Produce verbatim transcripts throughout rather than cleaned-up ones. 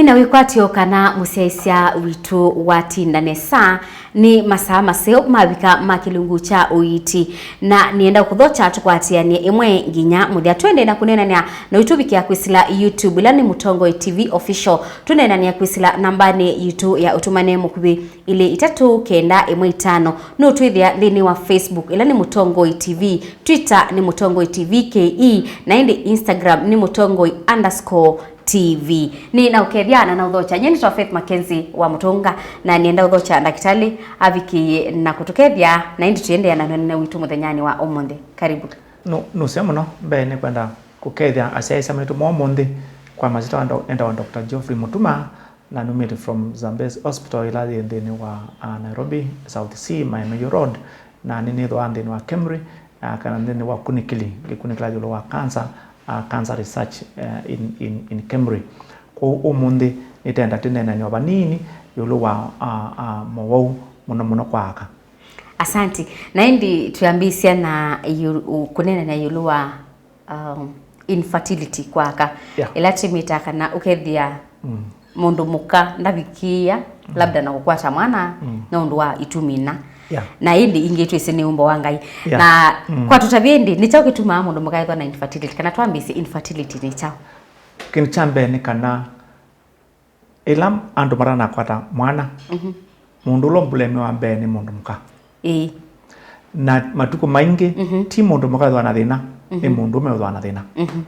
Na wĩkwatyo kana mũsyaĩĩsya witũ watinda nesa, nĩ masaa maseo mavika ma kĩlungu kya ũiiti, na nĩenda kũthokya tũkwatĩanĩe ĩmwe nginya mũthya. Twende na kũneenanĩa na ũitũvikĩa kwĩsĩla YouTube, ĩla nĩ Mũtongoi T V Official. Tũneenanĩa kwĩsĩla nambanĩ yitũ ya ũtũmane mũkuvĩ, ilĩ itatũ kenda ĩmwe itano. Nũtwĩthĩa nthĩnĩ wa Facebook, ĩla nĩ Mũtongoi T V, Twitter nĩ Mũtongoi T V K E, na ĩndĩ Instagram nĩ Mũtongoi underscore T V. Nĩ na ũkethya na na ũthokya. Nyie nĩtawa Faith Mackenzie wa Mũtũnga, na nĩenda ũthokya ndakĩtalĩ avikĩie na kũtũkethya, na ĩndĩ tũiendeea na ũnene witũ mũthenyanĩ wa ũmũnthĩ. Karibu. Nũ-, nũseo mũno. Mbee nĩkwenda kũkethya asyaĩĩsya maitũ ma ũmũnthĩ. Kwa masyĩtwa ndo-, nĩtawa Doctor Geoffrey Mutuma, na numĩte from Zambezi Hospital ĩla yĩ nthĩnĩ wa, ah, Nairobi, South C, Maemio Road, na nĩnĩthĩwa nthĩnĩ wa KEMRI, ah, kana nthĩnĩ wa ũkunĩkĩli, ngĩkunĩkĩla ĩũlũ wa cancer, ah, cancer research, eh, in, in, in KEMRI. Kwoou ũmũnthĩ nĩtenda tũneenany'e o vanini ĩũlũ wa, ah, ah, mowau mũno mũno kwa aka. Asanti. Na ĩndĩ twĩambĩĩsya na yu-, u-, kũneenany'a ĩũlũ wa um, infertility kwa aka. Yeah. Ĩla tũmĩtaa kana ũkethĩa Mm. mũndũ mũka ndavikĩĩa Mm. labda na kũkwata mwana Mm. nũndũ wa itumi ina. Yeah. Na ĩndĩ ingĩ twĩsĩ nĩ ũmbo wa Ngai. Yeah. Na Mm. kwa tũtavye ĩndĩ, nĩ kyaũ kĩtumaa mũndũ mũka ethwa na infertility? Kana twambĩĩsye infertility nĩ kyaũ? Kĩndũ kya mbee nĩ kana ĩla andũ matanakwata mwana, Mhm. mũndũ ũla ũmbũleme wa mbee nĩ mũndũ mũka. Ĩĩ. Na matukũ maingĩ, Mhm. ti mũndũ mũka wĩthwa na thĩna, nĩ Mhm. mũndũ ũme wĩthwa na thĩna. Mhm.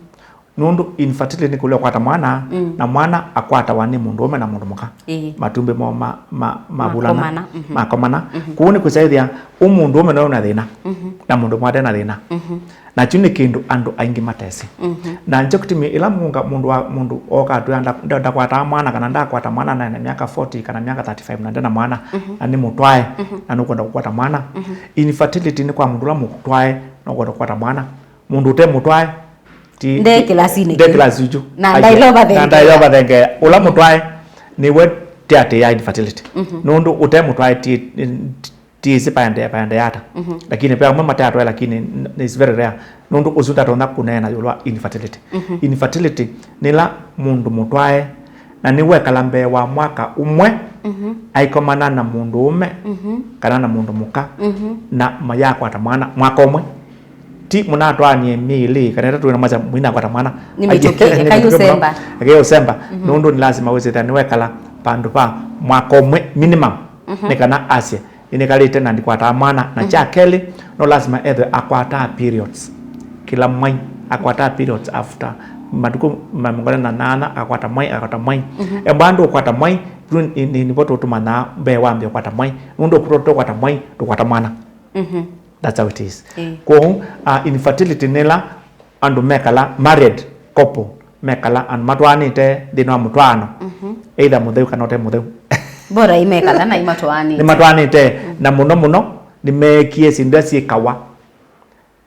Nũndũ infertility nĩ kũlea ũkwata mwana, Mm. na mwana akwatawa nĩ mũndũ ũme na mũndũ mũka. Ĩĩ. Matumbĩ moo ma, ma, mavulana, Makomana, mhm. makomana. Mhm. Kwoou nĩ kũsyaĩthya ũ mũndũ ũme no na thĩna, Mhm. na mũndũ mũka ate na thĩna. Mhm. Na kyu nĩ kĩndũ andũ aingĩ matesĩ. Mhm. Na nĩkyo kĩtumi ĩla mũnga mũndũ wa, mũndũ ooka atwĩa nda-, nda-, ndakwataa mwana, kana ndakwata mwana na ena myaka forty kana myaka thirty-five na ndena mwana, Mhm. na nĩ mũtwae, Mhm. na nũkwenda kũkwata mwana. Mhm. Infertility nĩ kwa mũndũ ũla mũtwae, nũkwenda kũkwata mwana. Mũndũ ũte mũtwae, ti, Nde ti, kĩlasinĩ nde kĩu. Kĩlasi kyu. Na Aje. Ndaĩlovathenge. Na ndaĩlovathenge. Ũla mũtwae, nĩwe tĩatĩĩa infertility. Mhm. Nũndũ ũte mũtwae ti, ti ĩsĩ paende, paende ata. Mhm. Lakini pe amwe matatwae, lakini n-, it's very rare. Nũndũ ũsu ndatonya kũneena ĩũlũ wa infertility. Mhm. Infertility nĩ ĩla mũndũ mũtwae na nĩwekala mbee wa mwaka ũmwe Mhm. aikomana na mũndũ ũme Mhm. kana na mũndũ mũka Mhm. na mayakwata mwana mwaka ũmwe. Ti mũnatwaanie myei ĩlĩ kana ĩtatũ na mwasya mũinakwata mwana. Nĩ mĩtũkĩe, Aje, nĩ kai mĩtũkĩe mũno. Ũsemba. Kai ũsemba. Mhm. Nũndũ nĩ lasima wĩsĩthĩa nĩwekala vandũ va mwaka ũmwe minimum Mhm. nĩ kana asye nĩnĩkalĩte na ndikwataa mwana, na Mhm. kya kelĩ, no lasima ethwe akwataa periods kĩla mwai, akwataa periods after matukũ ma mĩongo ĩlĩ na nana, akwata mwai, akwata mwai. Mhm. Embandũ ũkwata mwai, yu nĩ, nĩ, nĩvo tũtũmanyaa mbee wambĩa ũkwata mwai, nũndũ ũkwata, ũkwata mwai, ndũkwata mwana. Mhm. That's how it is. Ĩĩ. Kwoou, uh, infertility nĩ ĩla andũ mekala, married couple, mekala andũ matwaanĩte nthĩnĩ wa mũtwaano, Mhm. either mũtheu kana ũte mũtheu. Bora imekala na imatwaanĩte. Nĩmatwaanĩte, Mm. na mũno mũno nĩmeekie syĩndũ ila syĩkawa,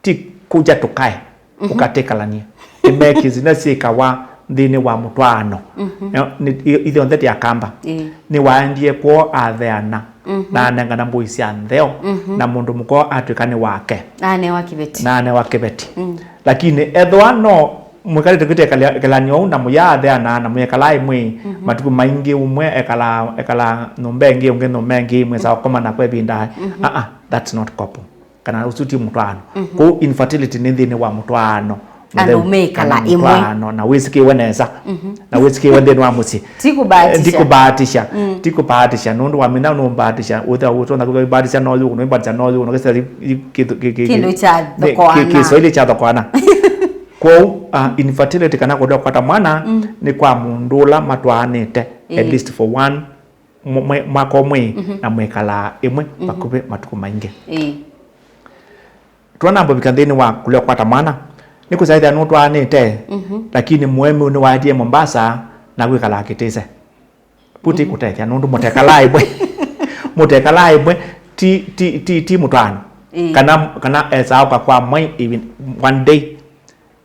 ti kũkya tũkae, Mhm. ũkatĩkalanie. Nĩmeekie syĩndũ ila syĩkawa nthĩnĩ wa mũtwaano. Mhm. Nĩ, nĩ, ithyonthe ti Akamba. Ĩĩ. Nĩwaendie kwoo atheana, Mhm. na anengana mbũi sya ntheo, Mhm. na mũndũ mũka atw'ĩka nĩ wake. Anewa kĩveti. Na anewa kĩveti. Mm. Lakini ethĩwa no mwĩkalĩte kwĩtĩkĩlanĩa ũu na mũyaatheana na mwĩkalaa ĩmwe, Mhm. matukũ maingĩ ũmwe ekala, ekala nyũmba ĩngĩ, ũngĩ nyũmba ĩngĩ, mwĩsaa ũkomana kwa ĩvinda. Mhm. Ah, ah, that's not couple. Kana ũsu ti mũtwaano. Mhm. Kwoou infertility nĩ nthĩnĩ wa mũtwaano. Andũ mũtheu, mekala kana ĩmwe. Mũtwaano, na wĩsĩkĩwe nesa. Mhm. Na wĩsĩkĩwe nthĩnĩ wa mũsyĩ. Ti kũbahatisha. Eh, ti kũbahatisha. Mm. Ti kũbahatisha. Nũndũ wamina nũmbahatisha, ũthĩa ũtona kũbahatisha no yu, nũmbahatisha no yu, nũkĩsya ki-, ki-, ki-, ki-, Kĩndũ kya ki-, thokoana. Kiswahili kya thokoana. Kwoou, ah, infertility kana kũlea kũkwata mwana Mm. nĩ kwa mũndũ ũla matwaanĩte, at Ĩĩ. least for one mwe-, mwe-, mwaka ũmwe Mhm. na mwĩkalaa ĩmwe Mhm. vakuvĩ matukũ maingĩ. Ĩĩ. Twanamba vika nthĩnĩ wa kũlea kũkwata mwana, nĩkũsyaĩthya nũtwaanĩte, Mhm. lakini mũemeu nĩwaetie Mombasa na kwĩkalaa Kitise. Vu ti Mhm. kũtethya, nũndũ mũtekalaa ĩmwe. Mũtekalaa ĩmwe, ti, ti, ti, ti mũtwaano. Ĩĩ. Kana, kana esaa ũka kwa mwai even one day.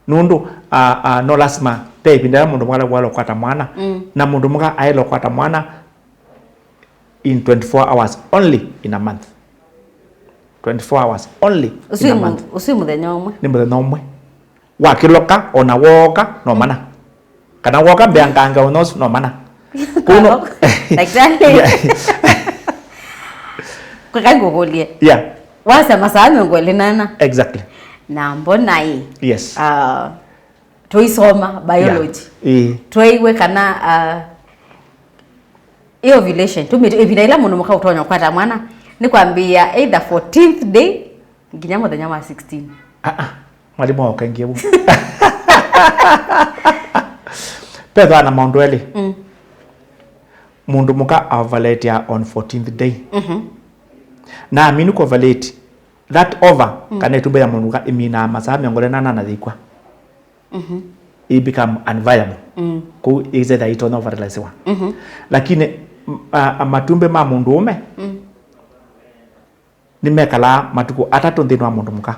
Nũndũ, ah, ah, no lasima ve ĩvinda yĩla mũndũ mũka aĩle kũkwata mwana, Mm. na mũndũ mũka aĩle kũkwata mwana in twenty-four hours only in a month. Twenty-four hours only Ũsu in a mu-, month. Ũsu mũthenya ũmwe. Nĩ mũthenya ũmwe. Wakĩloka, ona wooka, no mana. Kana wooka mbeangange ona ũsu, no mana. Kuno. Alo, daktari. Yeah. Kweka ngũkũlye. Yeah, Wasya masaa mĩongo ĩlĩ na ana. Exactly. Na mbona ĩ? Yes. Uh, tũisoma biology. Yeah. Ĩĩ. Twaiwe kana uh, ĩ ovulation. Tũmĩtĩ ĩvinda ĩla mũndũ mũka ũtonya kũkwata mwana nĩ kwambĩĩa either fourteenth day nginya mũthenya wa sixteen. Ah, ah. Mwalimũ aũkengie vu. Pethwa na maũndũ elĩ. Mm. Mũndũ mũka ovulate on fourteenth day. Mhm. Na amini kũovulate, that over, mm, kana ĩtumbĩ ya mũndũ mũka ĩminaa masaa mĩongo ĩlĩ na ana na yĩkw'a. Mhm. It become unviable. Mm. Kũu ĩsethĩa ĩtonya ũfertilizewa. Mhm. Lakini m- a- a- matumbĩ ma mũndũ ũme, mm, nĩmekalaa matukũ atatũ nthĩnĩ wa mũndũ mũka.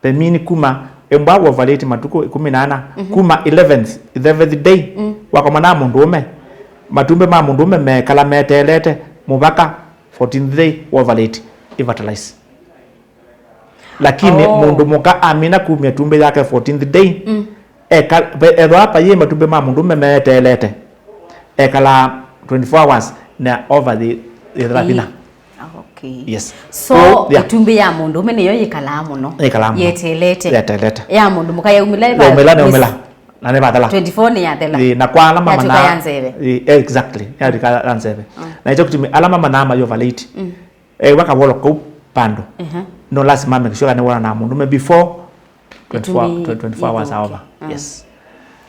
Pemini kuma embwa wovalĩti matukũ ĩkũmi na ana, mhm, kuma eleventh, eleventh day, mm, wakomana na mũndũ ũme, matumbĩ ma mũndũ ũme mekala meteelete mũvaka fourteenth day wovalĩti ĩfertilize. Lakini, oh, mũndũ mũka amina kumya ĩtumbĩ yake fourteenth day, mm, eka- ve- ethwa apa yĩ matumbĩ ma mũndũ ũme meteelete, ekalaa twenty-four hours na over the, the thela vinya. Okay. Yes. So, so, yeah, ĩtumbĩ ya mũndũ ũme nĩyo yĩkalaa mũno. Yĩkalaa mũno. Yeteelete. Yeteelete. Ya mũndũ mũka yaumĩla, yaumĩla, yaumĩla. Na nĩvathela. Twenty-four nĩyathela. Ĩĩ, na kwa ala mamana- yatuka ya nzeve. Ĩĩ, exactly. Yatuka ya nzeve. Mm. Na ĩkyo kĩtumi ala mamanaa mayo valid. Mm. Eh, wakawolo kau pandu. Mhm. No lazima make sure kana wona na mũndũ ũme before twenty-four, ĩtumbĩ twenty-four hours are over. Mm. Yes.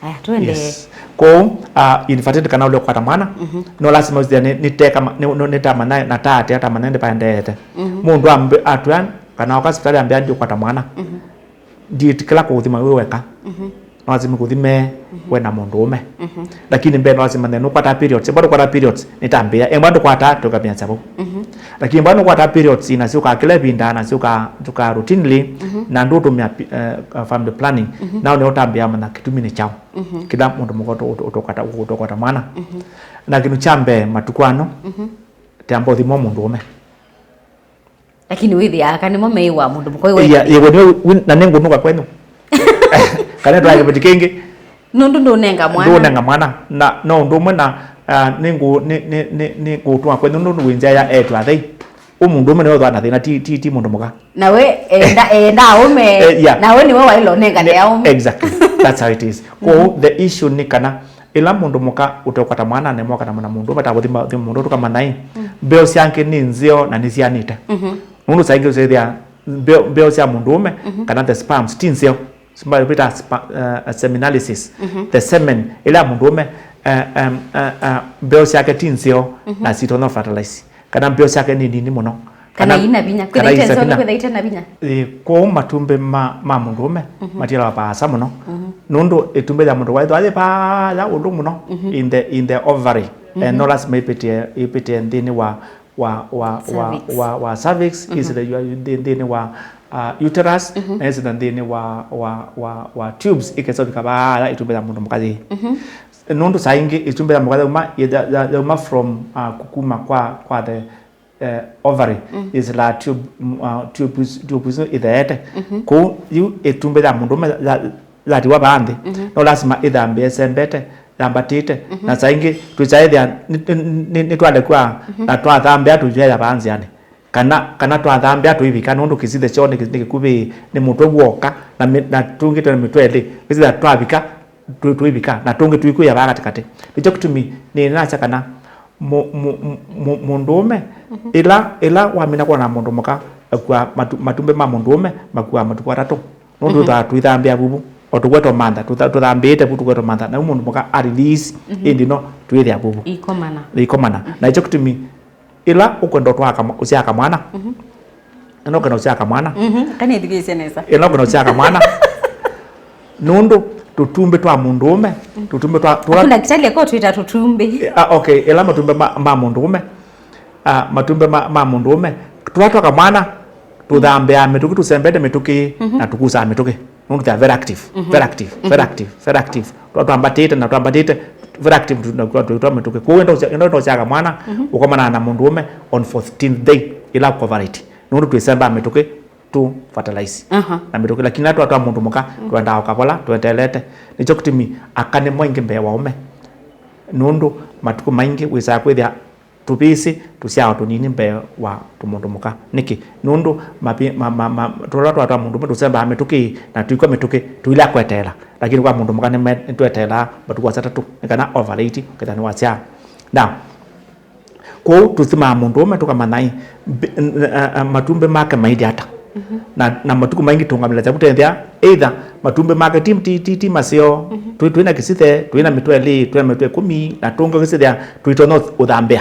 Aya, twende. Yes. Kwoou, uh, infertility kana ũle ũkwata mwana, mhm, no lazima ũsithia nĩ- nĩteka ma- nĩ- nĩ- nĩtamanya na tate atamanya ndĩpaendeete. Mhm. Mũndũ ambe atwĩa kana oka sipitali ambĩa ndi ũkwata mwana. Mhm. Ndiĩtĩkĩla kũũthima wĩ weka. Mhm. No lazima kũthime, mhm, we na mũndũ ũme. Mhm. Lakini mbee no lazima nũkwata periods. Embwa ndũkwata periods nĩtambĩa. Embwa ndũkwata tũkamĩasya vau. Mhm. Lakini embwa nũkwata periods ina syũkaa kĩla ĩvinda na syũkaa syũkaa routinely, mhm, na ndũtũmĩa pi- eh, family planning, mhm, nao nĩo ũtambĩa manya kĩtumi nĩ kyaũ. Mhm. Kĩla mũndũ mũka ũtũkwata mwana. Mhm. Na kĩndũ kya mbee matukũ ano, mhm, tamba ũthima mũndũ ũme. Lakini wĩthĩaa aka nĩmo meĩwa mũndũ mũka ũyũ. Yeah, yĩwe nĩ wĩ- na nĩngũnũka kwenyu. Kana twae kĩveti kĩngĩ. Nũndũ ndũnenga mwana. Ndũnenga mwana. Na no ũndũ ũmwe na, ah, nĩngũ- nĩ- nĩ- nĩ- nĩngũtũma kwenyu nũndũ wĩ nzĩa ya etu athei. Ũ mũndũ ũme nĩwe ũthwa na thĩna ti- ti- ti mũndũ mũka. Na we enda- enda aũme. Eh, yeah. Na we nĩwe waĩle ũnengane aũme. Exactly. That's how it is. Kwoou, the issue nĩ kana ĩla mũndũ mũka ũteũkwata mwana anemwa kana mwana mũndũ ũme ta kũthima thima mũndũ tũkamanya ĩ, mm, mbeo syake nĩ nzeo na nĩsyanĩte. Mhm. Nũndũ saa ingĩ ũsethĩa mbeo, mbeo sya mũndũ ũme, mhm, kana the sperms ti nzeo. Simba vita spa- uh, seminalysis. Mhm. The semen ĩla ya mũndũ ũme, uh, um, uh, uh, mbeo syake ti nzeo, mhm, na sitonya fertilize. Kana mbeo syake nĩ nini mũno. Kana ina vinya. Kana kwĩtha ite nzeo, kwĩtha ite na vinya. Ĩ, kwoou matumbĩ ma, ma mũndũũme, mhm, matialawa vaasa mũno. Mhm. Nũndũ ĩtumbĩ ya mũndũ waĩthwa yĩ vaaya ũlũ mũno, mhm, in the, in the ovary. Eh, mhm, no lazima ĩpĩtĩe, ĩpĩtĩe nthĩnĩ wa, wa, wa, wa, cervix, wa, wa cervix, mhm, ĩsĩthe nthĩ- nthĩnĩ wa, uh, uterus, mhm, na ĩsĩthe nthĩnĩ wa, wa, wa, wa tubes, ĩkesa ũvika vaaya ĩtumbĩ ya mũndũ mũka yĩ. Mhm. Nũndũ saa ingĩ ĩtumbĩ ya mũka yauma, ya, ya, yauma from, uh, kũkuma kwa, kwa the, eh, ovary, mm, is la tube, mm, uh, tube is, tube is itheete. Mhm. Kũu yu ĩtumbĩ ya mũndũũme ya- yatiwa vaa nthĩ, mhm, no lasima ĩthambĩe ĩsembete, yambatĩte, mhm, na saa ingĩ twĩsaĩthĩa nĩ- nĩ- nĩ- nĩtwalekwa, mhm, na twathambĩa tũyea vaa nzĩanĩ. Kana, kana twathambĩa tũivika, nũndũ kĩsithe kyoo nĩ kĩ- nĩ kĩkuvĩ, nĩ mũtwe w'oka, na mĩ- na tũngĩ twĩ na mĩtwe ĩlĩ, kĩsithe twavika, tũ- tũivika, na tũngĩ tũikũĩa vaa katĩkatĩ. Nĩkyo kĩtumi nĩnasya kana mũ- mũ- mũ- mũndũũme, mhm, ĩla, ĩla wamina kwona mũndũ mũka akua matu- matumbĩ ma mũndũũme makuaa matukũ atatũ. Nũndũ, mhm, twĩthaa tũithambĩa vuvu, o tũkwetwa mantha, tũtha- tũthambĩĩte vu tũkwetwa mantha, na yu mũndũ mũka a release, mhm, ĩndĩ no twĩthĩa vuvu. Ikomana. Ikomana. Mhm. Na nĩkyo kĩtumi ĩla ũkwenda ũtwaa kama- ũsyaa kamwana, mhm, ĩla ũkwenda ũsyaa kamwana, mhm, kanĩthikĩĩsye nesa. Ĩla ũkwenda ũsyaa kamwana, nũndũ tũtumbĩ twa mũndũũme, mm, tũtumbĩ twa- tũla- Afu ndakitali ako twĩta tũtumbĩ. Ah, okay, ĩla matumbĩ ma, ma mũndũũme, ah, matumbĩ ma, ma mũndũũme, tũla twa kamwana, tũthambĩaa mĩtũkĩ, tũsembete mĩtũkĩ, mhm, na tũkusaa mĩtũkĩ. Nũndũ they are very active, mhm, very active, mhm, very active, very active. Twa- twambatĩte na twambatĩte, very active tu- na twa- twa- twa mĩtũkĩ. Kwoou enda ũsya- enda ũsyaga mwana, mhm, ũkomanaa na mũndũũme on fourteenth day, ĩla coverate. Nũndũ twĩsembaa mĩtũkĩ, tũ fertilize. Aha. Na mĩtũkĩ, lakini ĩla twa- twa mũndũ mũka, mm, twendaa ũkavola, tweteelete. Nĩkyo kĩtumi aka nĩmo aingĩ mbee wa aũme. Nũndũ matukũ maingĩ wĩsaa kwĩthĩa tũvĩsĩ tũsyawa tũnini mbee wa tũmũndũ mũka. Nĩkĩ? Nũndũ mapi- ma- ma- ma- tũla twa twa mũndũ ũme tũsembaa mĩtũkĩ na tũikw'a mĩtũkĩ tũila kweteela, lakini kwa mũndũ mũka nĩme- nĩtweteelaa matukũ asatatũ nĩ kana ovulate, ũkethĩa nĩwasyaa. Now, kwoou tũthimaa mũndũ ũme tũkamanya ĩ, mbi- n- a- a- matumbĩ make maithi ata. Na, na matukũ maingĩ tũũngamĩlasya kũtethya either matumbĩ make ti, ti, ti, ti maseo, twĩ, twĩ na kĩsithe, twĩ na mĩtwe ĩlĩ, twĩ na mĩtwe ĩkũmi, na tũngĩ ũkĩsĩthĩa tũitonya ũthambĩa,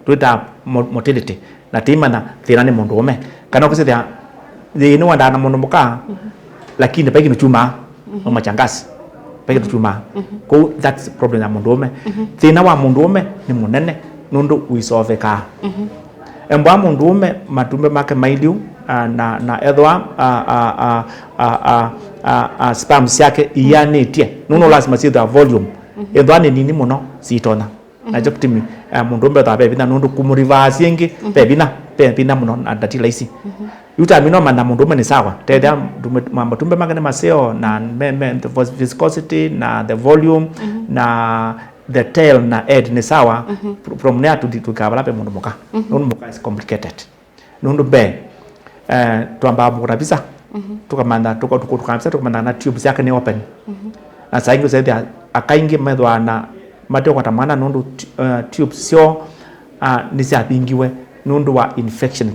twĩtaa mo- motility, na tĩimanya thĩna nĩ mũndũ ũme. Kana ũkĩsĩthĩa yĩĩ nĩwendaa na mũndũ mũka, lakini vai kĩndũ kyumaa, no machangasi, vai kĩndũ kyumaa. Kwoou that's problem ya mũndũ ũme. Thĩna wa mũndũ ũme nĩ mũnene nũndũ ũisovekaa. Embwa mũndũ ũme matumbĩ make mailiu, ah, na, na ethwa, ah, ah, ah, ah, ah, ah, ah, sperms syake ianĩtye, nũndũ lasima syĩthwa volume. Ethwa nĩ nini mũno, siitonya. Na kyo kĩtumi, eh, mũndũ ũme ethwa ve vinya nũndũ kũmũrivaa syĩngĩ ve vinya, ve vinya mũno na ndati laisi. Yu tamina ũmanya mũndũ ũme nĩ sawa, tethĩa matumbĩ make nĩ maseo na me, me, the vis- viscosity na the volume na the tail na head nĩ sawa. From there tũthi tũkaa vala ve mũndũ mũka. Nũndũ mũka is complicated. Nũndũ mbee, eh, twambaa mũkũta visa, tũkamantha, tũka- tũka- tũkamantha visa, tũkamantha kana tubes yake nĩ open. Na saa ingĩ ũsethĩa aka aingĩ methwaa na mateũkwata mwana nũndũ tu- eh, tubes syoo, ah, nĩsyavingiwe nũndũ wa infection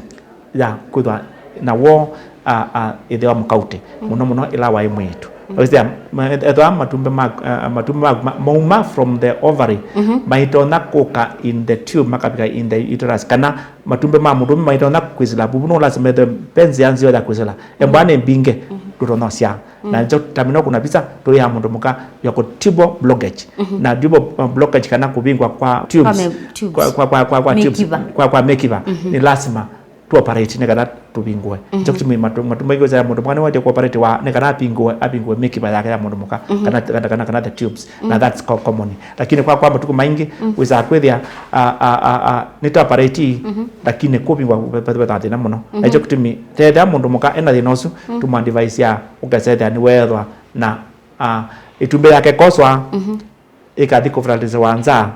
ya kwĩthwa na woo, ah, ah, ĩthĩwa mũkautĩ, mũno mũno ĩla waĩ mwĩĩtu. Ũsethĩa, ma- ethwa matumbĩ ma- ah, matumbĩ ma- ma- mauma from the ovary, maitonya kũka in the tube makavika in the uterus, kana matumbĩ ma mũndũũme maitonya kwĩsĩla vuvu, no lasima ethwe ve nzĩa nzeo ya kwĩsĩla. Embwa nĩ mbinge, ndũtonya ũsyaa. Na nĩkyo tamina kũna visa tũiaa mũndũ mũka ya kũ tubal blockage. Na tubal, uh, blockage kana kũvingwa kwa tubes, me- tubes. Kwa, kwa, kwa, kwa, kwa tubes, mĩkiva. Kwa, kwa mĩkiva. Nĩ lasima tu operate nĩ kana tũvingũe. Nĩkyo kĩtumi matu- matumbĩ maingĩ ũsyaa mũndũ mũka nĩwatie kũ operate wa nĩ kana avingũe, avingũe mĩkiva yake ya mũndũ mũka, kana, kana, kana, kana the tubes. Na that's co- common. Lakini kwa, kwa matukũ maingĩ wĩsaa kwĩthĩa, a, a, a, a, nĩ ta operate, lakini kũvingwa ve- ve- vethaa thĩna mũno. Na nĩkyo kĩtumi tethĩa mũndũ mũka ena thĩna ũsu, tũmũ advise ya ũkesethĩa nĩweethwa na, a, ĩtumbĩ yake koswa, ĩkathi kũfertilizewa nza,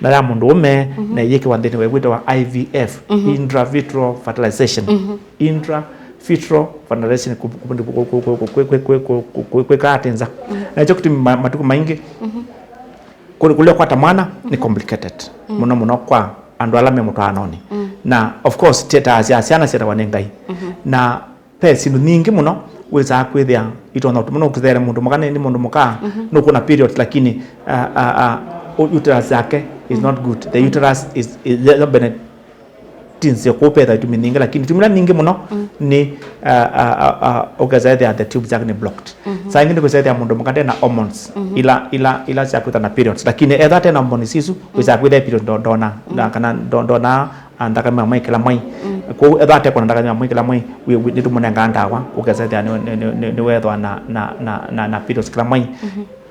na ya mũndũ ũme, na ĩyĩkĩwa nthĩnĩ wa ĩkwĩtawa I V F, intravitreal fertilization. Intravitreal fertilization kũ- kũ- kũ- kũ- kũ- kũ- kũ- kũ- kũ- kũ- kũ- kũ- kũ- kwĩkaa atĩ nza. Na nĩkyo kĩtumi ma- matukũ maingĩ kũ- kũlea kwata mwana nĩ complicated mũno mũno kwa andũ ala me mũtwaanonĩ. Na of course tetaasya syana syetawa nĩ Ngai. Na ve syĩndũ nyingĩ mũno wĩsaa kwĩthĩa itonya ũtuma no kũthere mũndũ mũka nĩ mũndũ mũka, nũkũna period lakini, ah, ah, ah, u- uterus yake is not good. The uterus is, is, is not bene- ti nzeo kũu petha itumi nyingĩ, lakini itumi ila nyingĩ mũno nĩ, uh, uh, uh, uh, ũkesa ethĩa the tubes yake nĩ blocked. Saa ingĩ nĩ kwĩsa ethĩa mũndũ mũka ndena hormones ila, ila, ila sya kwĩtha na periods, lakini etha tena hormones isu wĩsa kwĩtha period ndo- ndona na kana ndo- ndona, ah, nthakame amwe kĩla mwai. Kwoou etha atekwa na nthakame amwe kĩla mwai, wĩ- wĩ- nĩtũmũnengaa ndawa ũkesa ethĩa nĩ- nĩ- nĩ- nĩ- nĩwethwa na, na, na, na, na periods kĩla mwai.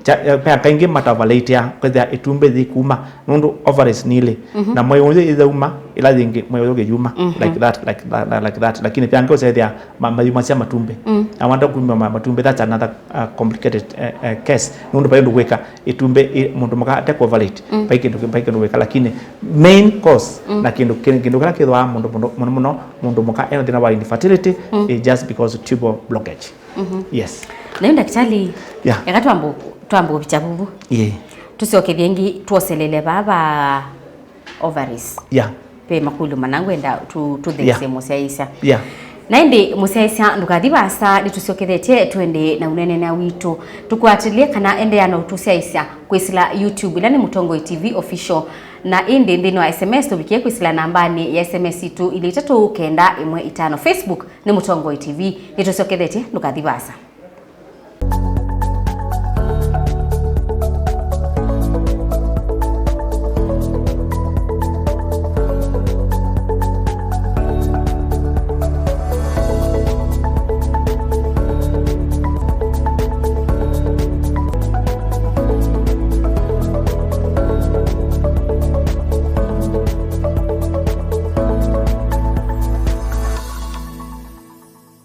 Kya- eh, ve kaingĩ matavalaitea kwĩthĩa ĩtumbĩ yĩkuma nũndũ ovaries nĩ ilĩ, na mwei ũyũ ĩyauma, ĩla yĩngĩ mwei ũyũ ũkĩyuma, like that, like that, like that. Lakini ve angĩ ũsethĩa ma- mayumasya matumbĩ. Na wanda kuma ma- matumbĩ, that's another, uh, complicated, uh, uh, case, nũndũ vai ũndũ wĩka ĩtumbĩ ĩ- mũndũ mũka ate kũ ovulate, vai kĩndũ kĩ- vai kĩndũ wĩka, lakini main cause na kĩndũ kĩ- kĩndũ kĩla kĩthwaa mũndũ mũno mũno mũno mũndũ mũka ena thĩna wa infertility is just because tubal blockage. Yes. Na yu ndakitali, yeah, eka twambo twambo vicha vuvu. Yeah. Tusokethie ngi twoselele vava ovaries. Yeah. Ve makũlyo mana ngwenda tu- tutheesye, yeah, mũsyaĩĩsya. Yeah. Na ĩndĩ mũsyaĩĩsya ndũkathi vasa, nĩtũsyokethetye twende na ũneenea witũ. Tũkwatĩlye kana endeea na ũtũsyaĩĩsya kwĩsĩla YouTube, ĩla nĩ Mũtongoi T V Official. Na ĩndĩ nthĩnĩ wa S M S tũvikie kwĩsĩla nambanĩ ya S M S itũ ilĩ itatũ kenda ĩmwe itano. Facebook nĩ Mũtongoi T V. Nĩtũsyokethetye, ndũkathi vasa.